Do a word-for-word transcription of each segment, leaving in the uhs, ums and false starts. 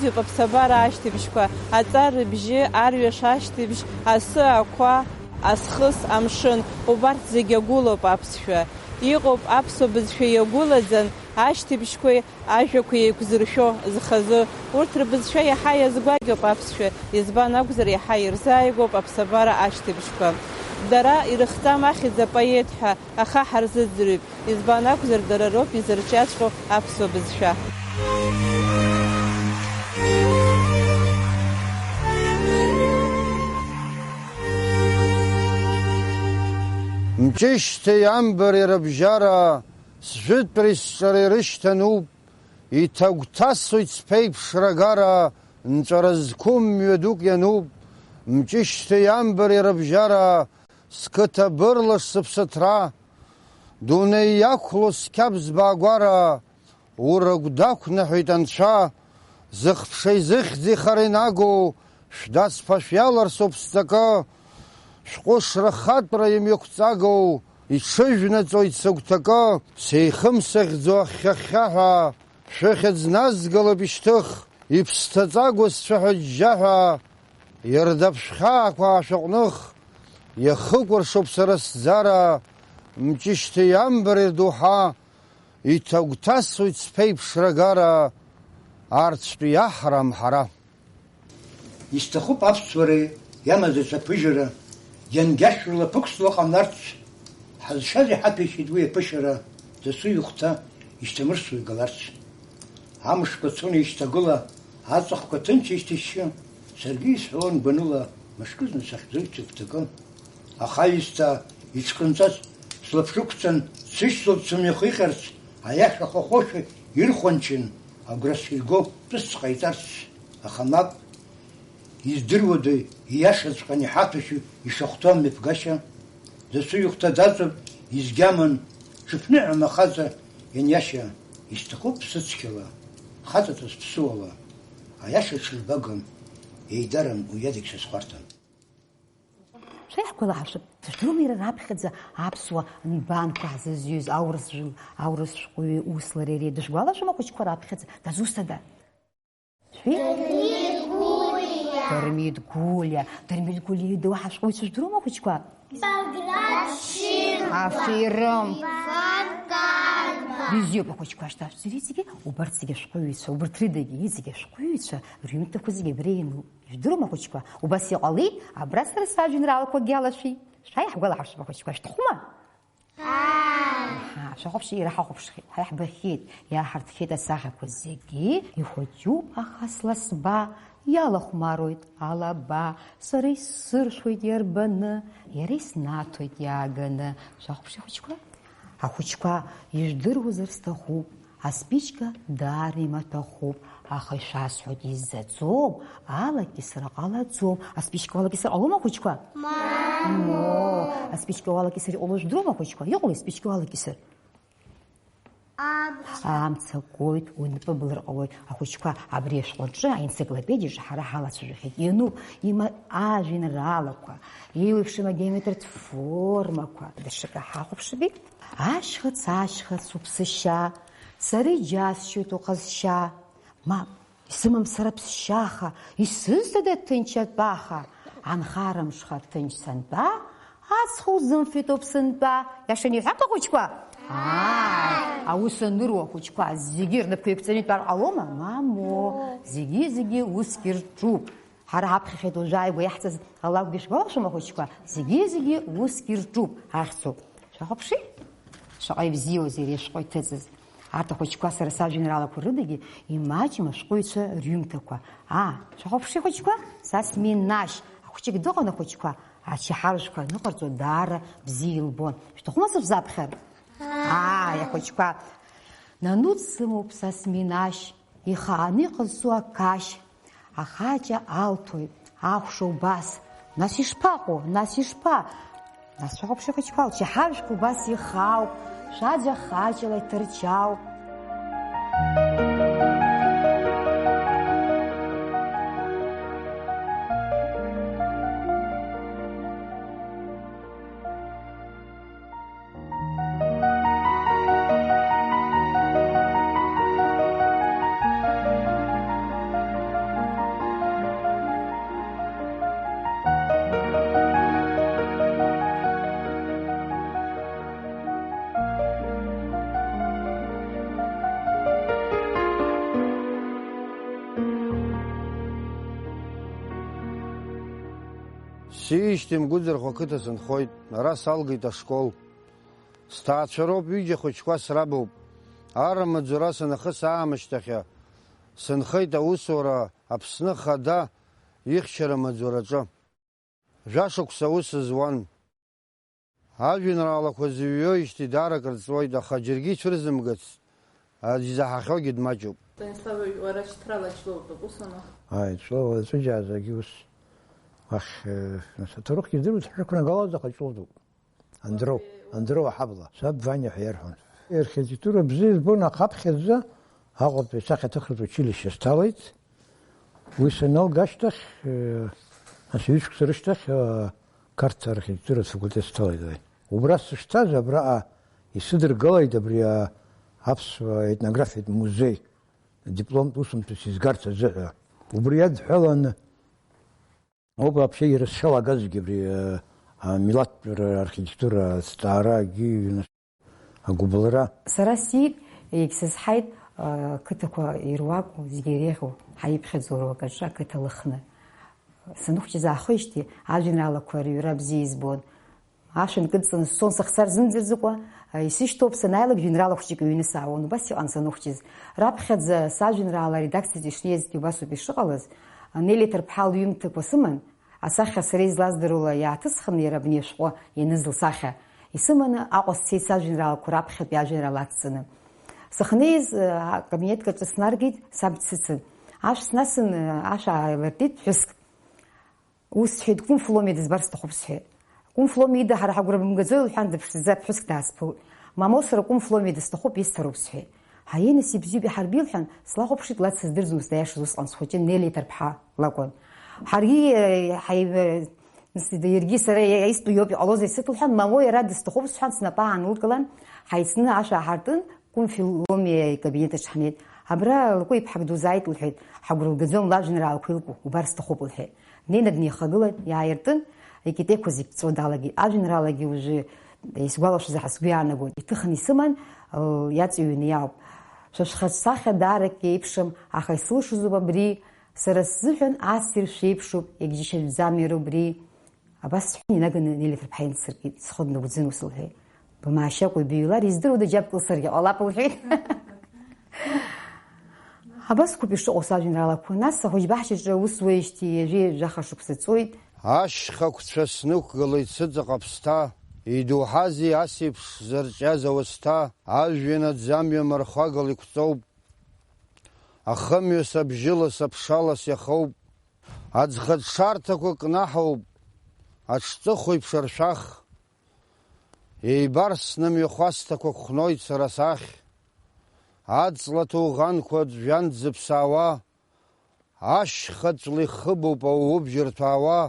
Иоуп аԥсабара ашьҭыбжьқәа, аҵар рыбжьы, арҩаш ашьҭыбжь, асы, ақәа, азхыс, амшын, убарҭ зегьы агәылоуп аԥсшәа. Иҟоуп аԥсуа бызшәа иагәылаӡан, ашьҭыбжьқәеи ажәақәеи еиқәзыршәо зхазы. Урҭ рбызшәа иаҳа иазгәакьоуп аԥсшәа, избан акәзар, иаҳа ирзааигәоуп аԥсабара ашьҭыбжьқәа. Дара ирыхҵам ахьӡ апоет ҳәа, аха ҳарзыӡырҩып, избан акәзар, дара роуп изырҿиаҵәҟьоу аԥсуа бызшәа. Мҷышьҭеи амбареи рыбжьара, сжәытәреи сҿареи рышьҭануп, иҭагәҭасуеит сԥеиԥшра агара, нҵәара зқәым мҩа дук иануп, Мҷышьҭеи амбареи рыбжьара, сқыҭа бырлаш сыԥсыҭра, дунеи иақәлоз сқьабз баагәара, урагә дақәныҳәеит анцәа, зыхԥшеи зыхьӡи хара инагоу, шәдацԥа шәиаларсоуп сҵакы, шәҟәышра хатәра имҩақәҵагоу, иҽыжәнаҵоит сыгәҭакы, сеихымсыхьӡо ахьхьа-хьхьаҳәа, шәыхьӡ назгалап ишьҭых, иԥсҭаҵагоу сцәаҳәа џьџьаҳәа, иардаԥшәхьаақәа аашәаҟәных, иахыкәыршоуп сара сӡара, Мҷышьҭеи амбареи рдоуҳа, иҭагәҭасуеит сԥеиԥшра агара, арцәтәи иаҳрам ҳара. Исҭахуп аԥсуара иамаз аҽаԥыжәара, иангьашәырла ԥықәсла ҟамларц, ҳазшаз иҳаҭәеишьеит уи аԥышәара, дасу ихәҭа ишьҭамырсуа игаларц. Амшқәа цон еишьҭагыла, аҵыхқәа ҭынч еишьҭышьшьы, саргьы исҳәон гәаныла, мышкызны сахьӡоит сыгәҭакы. Аха аҩсҭаа иҽкынҵәац слаԥшықәҵан, сышьҭоуп сымҩахыҟьарц, аиаша хахошәа ирхәанчын, агәра сирго тәыс сҟаиҵарц, аха мап, издыруада, ииашаҵәҟьан иҳаҭәашьоу ишахәҭоу амҩаԥгашьа? Дасу ихәҭа даҵоуп изгьаман, ҽыԥныҳәам ахаҵа ианиашьа, исҭахуп сыцқьала, хаҵатәыс ԥсыуала, аиаша ҽырбагам, еидарам уи адагь са схәарҭам. Шәеиҳагәалаҳаршәап, дыжәдыруама иара раԥхьаӡа аԥсуа нбанқәа ҳзызҩыз аурыс жәла, аурыс шәҟәыҩҩы Услар Ериа дышәгәалашәома, ахәыҷқәа, раԥхьаӡа дызусҭада? Шәи? Дырмит Гәлиа. Дырмит Гәлиа. Дырмит Гәлиа идоуҳа шәҟәыҩҩцәа жәдыруама, ахәыҷқәа? Баграт Шьынқәа. Аферым. Иван Карба. Бзиоуп, ахәыҷқәа, шьҭа шәзы иҵегьы, убарҭ зегьы ашәҟәыҩҩцәа, убарҭ рыдагьы иҵегьы ашәҟәыҩҩцәа рҩымҭақәа зегьы абра иануп. Ижәдыруама, ахәыҷқәа? Убас иҟалеит, абра сара сажәеинраалақәагьы алашәеит. Шәааи, ҳгәалаҳаршәап, ахәыҷқәа, шәҭахума? Аҳа, шәахәаԥши, иара ҳахәаԥшхеит, ҳара иаҳбахьеит, иааҳарҭхеит асахьақәа зегьы, ихәыҷуп, аха сласба, иалахәмаруеит алаба, сара исыршәоит иарбаны, иара иснаҭоит иааганы. Шәахәаԥши, ахәыҷқәа. Ахәыҷқәа, ижәдыруазар сҭахуп, аспичка даара имаҭәахәуп, аха ишәасҳәоит, изӡаӡом, алакьысра ҟалаӡом. Аспичка уалакьысыр ҟалома, ахәыҷқәа? Мамоу! Аспичка уалакьысыр иҟало жәдыруама, ахәыҷқәа? Иҟалои аспичка уалакьысыр? Амца. Амца гоит, унапы былыр ҟалоит. Ахәыҷқәа, абри ашәҟәаҿы, аенциклопедиаҿы ҳара ҳалацәажәахьеит. Иануп, има-, ажәеинраалақәа, еиуеиԥшым агеометртә формақәа, даҽакы ҳахәаԥшби? Ашьхыц, ашьхыц, уԥсышьа, сара иџьасшьоит уҟазшьа. Мап, исымам сара ԥсшьаха, исызҭада ҭынч атәаха? Анхара мшха ҭынч сантәа, аҵх узымфеит ауп сынтәа. Иашаны иҳәап, ахәыҷқәа? Ааи, аус аныруа, ахәыҷқәа, зегьы рнапқәа еиқәҵаны итәар ҟалома? Мамоу, зегьы-зегьы усгьы рҿуп. Ҳара ҳаԥхьахьеит уажәы ааигәа иаҳҵаз алакәгьы шәгәалашәом, ахәыҷқәа? Зегьы-зегьы усгьы рҿуп, ахьӡуп. Шәахәаԥши? Шаҟа ибзиоузеи ари ашәҟәы иҭыҵыз. Арҭ ахәыҷқәа сара сажәеинраалақәа рыдагьы имаҷым ашәҟәыҩҩцәа рҩымҭақәа. Аа, шәахәаԥши, ахәыҷқәа, са сминашь. Ахәыҷык дыҟан, ахәыҷқәа, ачаҳаржәқәа аныҟарҵо даара бзиа илбон. Шәҭахума сышәзаԥхьар? Ааи, ахәыҷқәа. Нану дсымоуп са сминашь, ихааны иҟазҵо ақашь. Ахаҷа алҭоит, ахәша убас. Нас ишԥаҟоу, нас ишԥа? Нас шәахәаԥши, ахәыҷқәа, лчаҳаршәқәа убас ихаауп, шәаӡәа хаҷала иҭырҷаауп. Сиижьҭеи Мгәыӡырхәа ақыҭа сынхоит, ара салгеит ашкол. Сҭаацәа роуп, ҩыџьа хәыҷқәа срабуп. Арра маӡоура санахыс аамышьҭахьа, сынхеит аусура Аԥсны Ахада ихьчара маӡоураҿы. Жәашықәса аус зуан. Ажәеинраалақәа зыҩуеижьҭеи даара акыр ҵуеит, аха џьаргьы ицәырзымгац, аӡә изаҳахьоугьы дмаҷуп. Станислав, уара шьҭрала ҷлоутәуп, ус ама? Ааи, ҷлоуп, аӡәы џьааӡагьы ус. Уахь, э, нас аҭоурыхгьы здыруеит, ҳшәықәнагалоз аха ҷлоутәуп. Андроу, Андроу аҳабла, саб Ваниа ҳәа иарҳәон. Архитектура бзиа избон, аха аԥхьаӡа Аҟәатәи асахьаҭыхратә училишьче сҭалеит. Уи саналга ашьҭахь, э, нас ҩышықәса рышьҭахь, э, Қарҭ архитектуратә факультет сҭалеит. Убра сышҭаз, абраҟа исыдыргалеит абри, а, аԥсуа етнографиатә музеи дипломтә усумҭа сизгарц азыҳәа. Убри иадҳәаланы Ауп вообще ирызшалагазгьы абри, а, амилаҭтә р-, архитектура азҵаарагьы, агәыбылра. Сара сиит, егьсызҳаит, а, қыҭақәа ируаку, зегьы иреиӷьу, ҳаиԥхьаӡоу руак аҿы ақыҭа лыхны. Саныхәҷыз аахижьҭеи, ажәеинраалақәа рыҩра бзиа избон. Ашә нкыдҵаны сцон сахцар зымӡырӡыкәа, исышьҭоуп, санааилак жәеинраала хәҷык ҩны саауан, убас иҟан саныхәҷыз. Раԥхьаӡа сажәеинраала аредакциаҿы ишнеизгьы убасоуп ишыҟалаз, Нели ҭарԥҳа лҩымҭақәа сыман, асахьа сара излаздыруала иааҭысхын, иара абни ашәҟәы ианыз лсахьа исыманы Аҟәа сцеит сажәеинраалақәа раԥхьатәи ажәеинраала ацҵаны. Сахьнеиз, акабинетк аҿы снаргеит, саб дсыцын. Ашә снасын, ашә ааилыртит ԥҳәыск. Ус сҳәеит, Кунф Ломи дызбар сҭахуп, сҳәеит. Кунф Ломи ида ҳара ҳагәра бымгаӡои, лҳәан, дыԥшӡа ԥҳәыск даасԥылт. Мамоу, сара Кунф Ломи дысҭахуп, исҭароуп, сҳәеит. Ҳаиеины сибзиоуп, иҳарбеи, лҳәан, слахәаԥшит, ла дсыздырӡомызт, аиаша усҟан схәыҷын, Нели иҭарԥҳа лакәын. Ҳаргьы, э, ҳаи-, э, нас ида-, иаргьы сара иа-, истәу иоуп, иҟалозеи сыҭ, лҳәан, мамоу, иара дысҭахуп, сҳәан, снапы аанылкылан, ҳаицны ашә ааҳартын, Кунф Ломи икабинет аҿы ҳнеит. Абра лакәы иԥҳак дузааит, лҳәеит, ҳагәра лгаӡом лажәеинраалақәа илку, убар сҭахуп, лҳәеит. Днеины днеихагылан, иааиртын, икьатеиқәа зегь ҵуа далагеит. Ажәеинраалагьы уажәы исгәалашәозар ҳәа сгәы иаанагоит. Иҭыхны исыман, л-, иаҵҩны иаауп. Шәа шәхаҿсахьа даарак еиԥшым, аха исылшозуп абри. Сара сзыҳәан ассир шәеиԥшуп, егьџьашьатәӡам иара убри. Абас сҳәан, инаганы Нели ҭарԥҳа инсыркит, схы днагәӡын ус лҳәеит. Бмаашьакәа ибыҩлар, издыруада, џьабк лсыргьы ҟалап, лҳәеит. Абасқәоуп ишыҟоу сажәеинраалақәа. Нас ахәыҷбаҳчаҿы аус уеижьҭеи ҩажәи жәаха шықәса ҵуеит. Ашьхақәцәа снықәгылеит сыҵаҟа ԥсҭа, идоуҳази ас еиԥш зырҿиаз ауасҭа, ажәҩан аӡы амҩа мархәагала иқәҵоуп. Ахымҩас абжьылас аԥшалас иахоуп. Аӡхыҽҽарҭақәа кнаҳауп, аҽҵыхәа иԥшаршәах. Еибарсны мҩахәасҭақәак хәноит сара сахь. Аҵла ҭоуӷанқәа жәантә зыԥсаауа, ашьхаҵәла ихыбуп аууыбжьы рҭәаауа.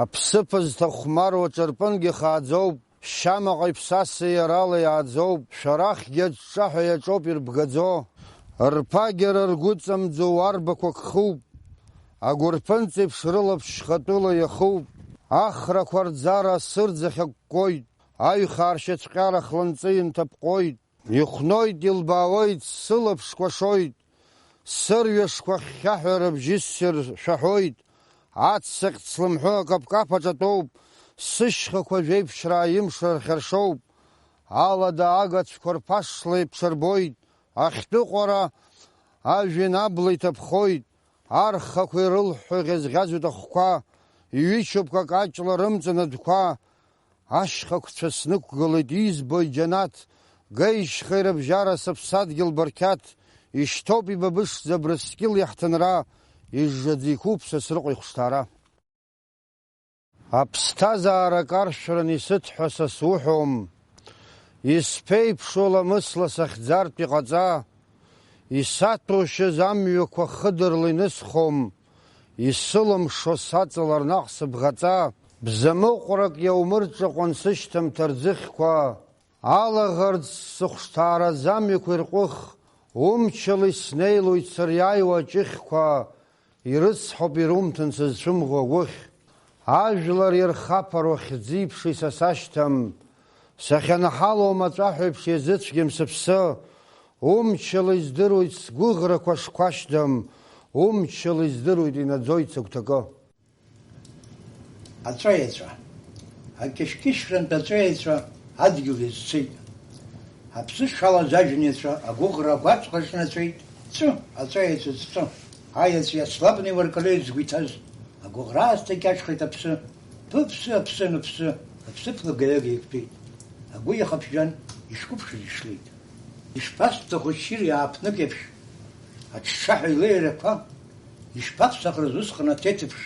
Аԥсыԥ зҭахәмаруа ҿырпынгьы хааӡоуп, шьамаҟа иԥсаса иарала иааӡоуп, шәарахгьы аҿҿаҳәа иаҿоуп ирбгаӡо. Рԥагьара ргәыҵамӡо уарбақәак хуп, агәырԥынҵеиԥш рылаԥш хатәыла иахуп. Ахрақәа рӡара асырӡахь акәкәоит, аҩхаа ршьацәҟьара хланҵы инҭаԥҟәоит. Ихәноит, илбаауеит, сылаԥш кәашоит, сырҩашқәа хьхьаҳәа рыбжьы ссир шәаҳәоит, аццакь цлымҳәы акаԥкаԥ аҿатәоуп, сышьхақәа жәеиԥшраа имш рхьыршоуп, алада агацәқәа рԥашла еиԥш рбоит, ахьтәы ҟәара ажәҩан абла иҭаԥхоит, архақәа ирылҳәҳәо ӷьазӷьазуеит ахәқәа, иҩычоуп какаҷла рымҵан адәқәа, Ашьхақәцәа снықәгылеит, избоит џьанаҭ, геишьхеи рыбжьара сыԥсадгьыл барқьаҭ, ишьҭоуп ибабышӡа Абрыскьыл иаҳҭынра, ижжаӡа иқәуп Сасрыҟәа ихәшҭаара. Аԥсҭазаара каршәран исыҭ ҳәа са суҳәом, исԥеиԥшу ламысла сахьӡартә иҟаҵа, Исаҭәоушьаз амҩақәа хыдырла инысхом, исылымшо саҵалар наҟ сыбӷаҵа, бзамыҟәрак иаумырҿаҟәан сышьҭамҭа рӡыхьқәа, алаӷырӡ сыхәшҭааразы амҩақәа ирҟәых, умчала иснеилоит сыриааиуа аҷыхьқәа, Ирыцҳауп, ирумҭан сызцәымӷу агәыхь. Ажәлар ирхаԥароу хьӡи-ԥшеи са сашьҭам. Сахьанҳалоу амаҵәаҳәеиԥш иазыцәгьам сыԥсы. Умчала издыруеит сгәыӷрақәа шқәашьдам, умчала издыруеит инаӡоит сыгәҭакы. Аҵәаеҵәа. Акьышәкьышьрантә аҵәаеҵәа адгьыл иазцеит. Аԥсы шалаз ажәҩан иаҵәа агәыӷра агәаҵәҟьа шнаҵәеит, ҵәы, аҵәаеҵәа ҵәы, аеҵә иацлабны иуаркалеит згәы иҭаз, агәыӷра аасҭа икьаҿхеит аԥсы, ԥыԥсы, аԥсы аныԥсы, аԥсыԥ лагаҩага иқәтәеит. Агәы иахыԥжәан, ишқәыԥшыз ишлеит. Ишԥасҭаху шьыри ааԥнык еиԥш, аҽҽаҳәа илеирақәа, ишԥаԥсахрыз усҟан аҭеҭыԥш?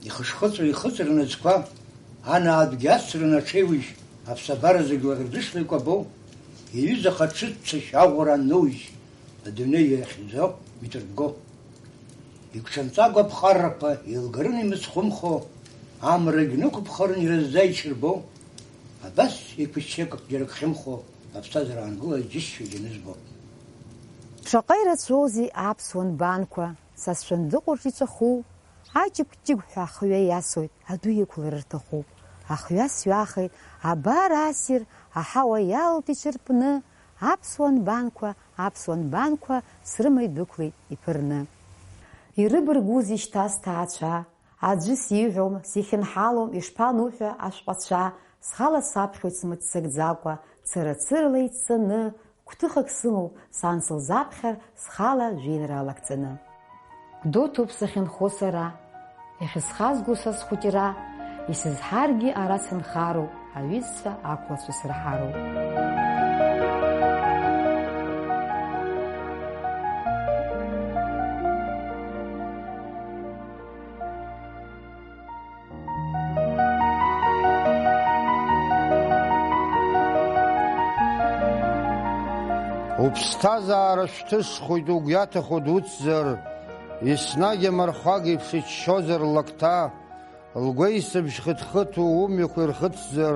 Ихышхыҵәо ихыҵра наӡқәа, анаатәгьы ацраны аҽеиужь, аԥсабара зегь лаӷырӡышла икәабо, иҩыза хаҿы дцашьа аӷәра ануж, адунеи иахьӡо митәырбго. Игәҽанҵагоу аԥҟаррақәа еилгарын имыцхәымхо, амрагь нықәыԥхарын ирызӡа ичырбо, абас еиқәышьчеит акгьы рыгхьымхо, аԥсҭазаара аангыла џьысшьоит ианызбо. Шаҟа ирацәоузеи аԥсуа нбанқәа, са сшәандыҟәаҿ иҵәаху, аҷыгә-ҷыгәҳәа ахҩа иасуеит, адәы иқәлар рҭахуп. Ахҩа сҩахеит, абар ассир аҳауа иалоуп иҽырпны, аԥсуа нбанқәа, аԥсуа нбанқәа срыма идәықәлеит иԥырны. Ирыбаргәузеи шьҭа сҭаацәа? Аӡәы сиҳәом, сихьынҳалом, ишԥануҳәа ашәҟәацәа, схала саԥхьоит смыццакӡакәа, цыра-цырала иццаны, гәҭыхак сымоуп, сан сылзаԥхьар, схала жәеинраалак ҵаны. Гәдоуҭоуп сахьынхо сара, иахьысхазго са схәыҷра, исызҳаргьы ара сынхароуп, аҩызцәа ақәлацәа сырҳароуп. Уԥсҭазаара шәҭысхуеит угәы иаҭаху дуцзар, еснагь амархәага еиԥш иччозар лакҭа, лгәеисыбжь хыҭ-хыҭуа умҩақәа ирхыҵзар,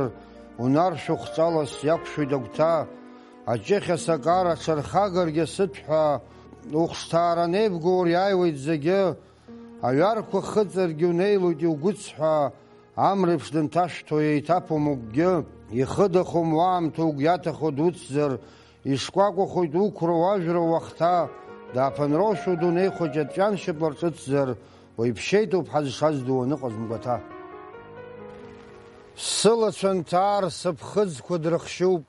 унаршәыхәҵәалас иақәшәоит агәҭа, аҷыхь асакара аҽархагаргьы асыҭәҳәа, ухшҭаара анеибгоу уриааиуеит зегьы, аҩарқәа хыҵыргьы унеилоит иугәыцҳәа, амреиԥш дынҭашәҭуа еиҭаԥом угәгьы, ихыдахом уаамҭа угәы иаҭаху дуцзар, ишкәакәахоит уқәра уажәра уахҭа, дааԥынроушәа удунеи хәыҷы аҵәҩаншьапы рҿыцзар, уеиԥшьеитоуп ҳазшаз ду аныҟаз мгәаҭа. Сылацәа нҭаар сыԥхыӡқәа дрыхшьуп,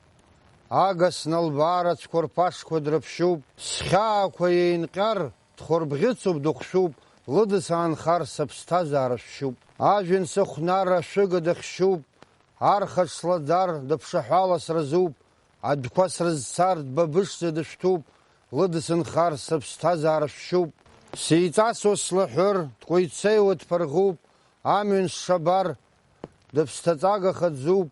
агасна лбаарацәқәа рԥашқәа дрыԥшьуп, схьаақәа еинҟьар, дхәырбӷьыцуп, дыхәшәуп, лыдыс аанхар, сыԥсҭазаара шәшьуп. Ажәҩан сыхәнар ашәыга дыхшьуп, арха шлаӡар, дыԥшаҳәала сразуп, адәқәа срызцар, дбабышӡа дышәҭуп, лыдыс нхар, сыԥсҭазаара шәшьуп. Сеиҵасуа слаҳәыр, дкәеицеиуа дԥырӷуп, амҩан сшабар, дыԥсҭаҵага хаӡуп,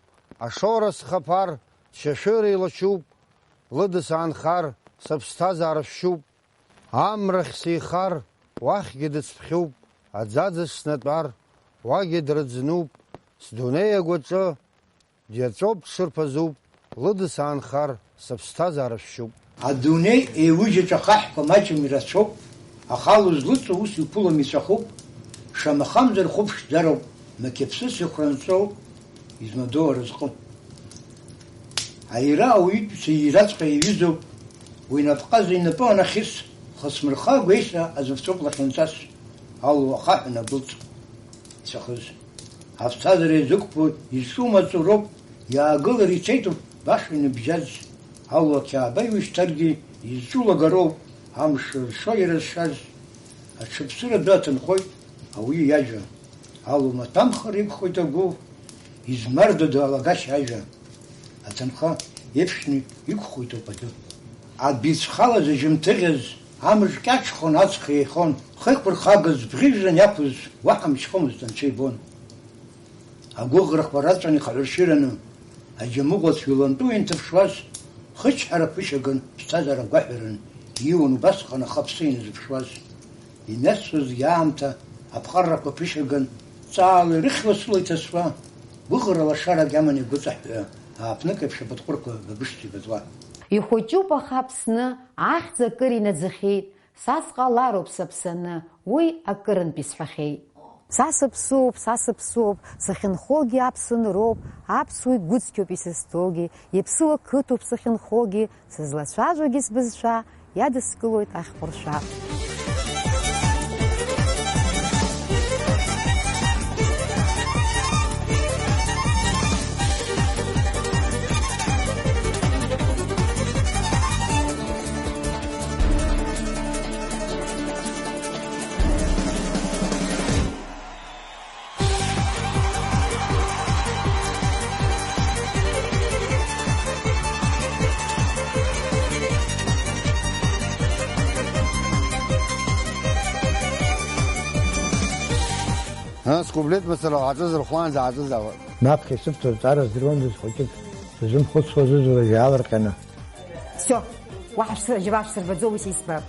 ашоура схаԥар, дшьашәыра илачуп, лыдыс аанхар, сыԥсҭазаара шәшьуп. Амрахь сеихар, уахьгьы дыцԥхьуп, аӡаӡа снатәар, уагьы дрыӡнуп, сдунеи агәаҿы диаҵәоуп, дшырԥазуп, лыдыс аанхар, сыԥсҭазаара шәшьуп. Адунеи еиужьаҿ ахаҳәқәа маҷым ирацәоуп, аха алу злыҵуа ус иқәылом, иҵәахуп, шамахамзар хәыԥшӡароуп, мақьаԥсыс ихәра нҵәоуп, измадоу аразҟы. Аира ауаҩытәыҩса иираҵәҟьа иаҩызоуп, уи напҟаза инапы анахьыс, хыцмырха агәеиса азыԥҵәоуп лахьынҵас, алу ахаҳә анагәылҵ ицәахыз. Аԥсҭазаара иазықәԥо изҿу маҵуроуп, иаагылар ицеитәуп, баша иныбжьаз, алу ақьааба иушьҭаргьы изҿу лагароуп, амш ршо ирызшаз. Аҽыԥсыра ду аҭынхоит ауаҩы иажәа. Алу маҭәамхар иқәхоит агәы, измардода алагашьа ажәа. Аҭынха еиԥшны иқәхоит ауп адәы. Адәы ицәхалаз ажьымҭыӷьаз, амш кьаҿхон, аҵх еихон, хықәырхагаз бӷьыжәран иақәыз, уаҳа мшьхомызт анцәа ибон. Агәыӷрақәа раҵәан ихаҳәыршьыраны, аџьамыӷәацә ҩлантәу инҭыԥшуаз, хычҳара ԥышьаган, ԥсҭазаара гәаҳәаран, ииуан убасҟан ахаԥсы иназыԥшуаз. Имҩасуазгьы аамҭа аԥҟаррақәа ԥышьаган, ҵаала ирыхьуа сыла иҭасуа, гәыӷра лашарак иаман игәыҵаҳәҳәа, ааԥнык еиԥш апытҟәырқәа бабышӡа ибатәуа. Ихәыҷуп аха Аԥсны, ахьӡ акыр инаӡахьеит, са сҟалароуп саԥсаны, уи акырынтә исҳәахьеит. Са сыԥсуоуп, са сыԥсуоуп, сахьынхогьы аԥсуа ныроуп, аԥсуа игәыцқьоуп исызҭогьы, иаԥсуа қыҭоуп сахьынхогьы, сызлацәажәогьы сбызшәа, иадыскылоит ахьхәыршәа. Ыы, скублет мацара уҳаҵызар, хәлаанӡа ҳаҵызаауеит. Маԥхьа исыбҭо зҵаара здыруандаз хәыҷык, сзымхәыцуазыз уажә иаалырҟьаны. Всё, уаҳа шәсырбаӡом, уи сеисбап.